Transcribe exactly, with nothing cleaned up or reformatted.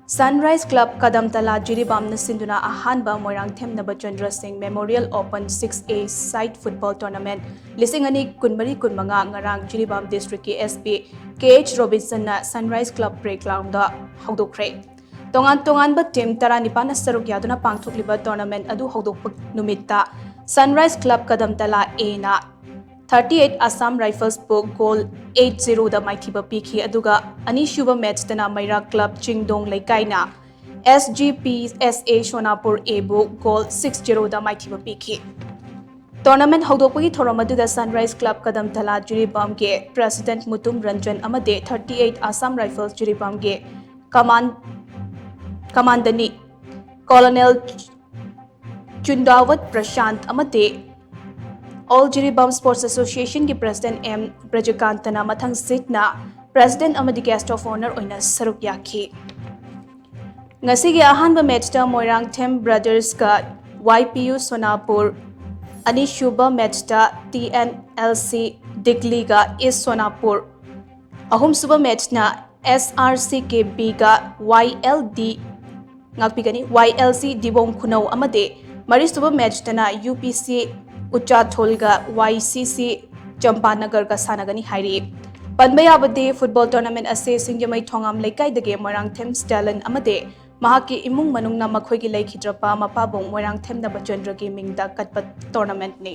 Sunrise Club ꯀꯗꯝꯇꯂꯥ ꯖꯤꯔꯤꯕꯥꯝꯅ ꯁꯤꯟꯗꯨꯅ ꯑꯍꯥꯟꯕ ꯃꯣꯏꯔꯥꯡꯊꯦꯝ ꯅꯕꯆꯟꯗ꯭ꯔ ꯁꯤꯡ Memorial Open six A side football tournament ꯂꯤꯁꯤꯡ ꯑꯅꯤ ꯀꯨꯟꯃꯔꯤ ꯀꯨꯟꯃꯉꯥ ꯉꯔꯥꯡ ꯖꯤꯔꯤꯕꯥꯝ district ꯀꯤ SP KH Robinsonꯅ Sunrise Club playgroundꯗ ꯍꯧꯗꯣꯛꯈ꯭ꯔꯦ꯫ ꯇꯣꯉꯥꯟ ꯇꯣꯉꯥꯟꯕ team ꯇꯔꯥꯅꯤꯄꯥꯟꯅ ꯁꯔꯨꯛ ꯌꯥꯗꯨꯅ ꯄꯥꯡꯊꯣꯛꯂꯤꯕ tournament ꯑꯗꯨ ꯍꯧꯗꯣꯛꯄ ꯅꯨꯃꯤꯠꯇ Sunrise Club ꯀꯗꯝꯇꯂꯥ Aꯅ thirty eight Assam Riflesꯕꯨ goal eight zeroꯗ ꯃꯥꯏꯊꯤꯕ ꯄꯤꯈꯤ, ꯑꯗꯨꯒ ꯑꯅꯤꯁꯨꯕ matchꯇꯅ ꯃꯩꯔꯥ Club ꯆꯤꯡꯗꯣꯡ ꯂꯩꯀꯥꯏꯅ SGPSA Sonapur Aꯕꯨ goal six zeroꯗ ꯃꯥꯏꯊꯤꯕ ꯄꯤꯈꯤ꯫ Tournament ꯍꯧꯗꯣꯛꯄꯒꯤ ꯊꯧꯔꯝ ꯑꯗꯨꯗ Sunrise Club ꯀꯗꯝꯇꯂꯥ ꯖꯤꯔꯤꯕꯥꯝꯒꯤ President Mutum Ranjan ꯑꯃꯗꯤ thirty eight Assam Rifles ꯖꯤꯔꯤꯕꯥꯝꯒꯤ command commandantꯅꯤ Colonel ꯆꯨꯟꯗꯥꯋꯠ ꯄ꯭ꯔꯁꯥꯟꯠ ꯑꯃꯗꯤ All Jiribam Sports Associationꯒꯤ President M ꯕ꯭ꯔꯖꯀꯥꯟꯇꯅ ꯃꯊꯪꯁꯤꯠꯅ President ꯑꯃꯗꯤ Guest of Honour ꯑꯣꯏꯅ ꯁꯔꯨꯛ ꯌꯥꯈꯤ꯫ ꯉꯁꯤꯒꯤ ꯑꯍꯥꯟꯕ matchꯇ ꯃꯣꯏꯔꯥꯡꯊꯦꯝ Brothersꯀ YPU Sonapur, ꯑꯅꯤꯁꯨꯕ matchꯇ TNLC Digliꯒ East Sonapur, ꯑꯍꯨꯝꯁꯨꯕ matchꯅ SRCKBꯒ YLD ꯉꯥꯛꯄꯤꯒꯅꯤ, YLC ꯗꯤꯕꯣꯡ ꯈꯨꯅꯧ ꯑꯃꯗꯤ ꯃꯔꯤꯁꯨꯕ matchꯇꯅ UPC ꯎꯆꯥꯊꯣꯜꯒ YCC ꯆꯝꯄꯥꯅꯒꯔꯒ ꯁꯥꯟꯅꯒꯅꯤ ꯍꯥꯏꯔꯤ꯫ ꯄꯟꯕ ꯌꯥꯕꯗꯤ, football tournament ꯑꯁꯤ ꯁꯤꯡꯖꯃꯩ ꯊꯣꯉꯥꯝ ꯂꯩꯀꯥꯏꯗꯒꯤ ꯃꯣꯏꯔꯥꯡꯊꯦꯝ Stalin ꯑꯃꯗꯤ ꯃꯍꯥꯛꯀꯤ ꯏꯃꯨꯡ ꯃꯅꯨꯡꯅ ꯃꯈꯣꯏꯒꯤ ꯂꯩꯈꯤꯗ꯭ꯔꯕ ꯃꯄꯥꯕꯨꯡ ꯃꯣꯏꯔꯥꯡꯊꯦꯝ ꯅꯕꯆꯟꯗ꯭ꯔꯒꯤ ꯃꯤꯡꯗ ꯀꯠꯄ tournamentꯅꯤ꯫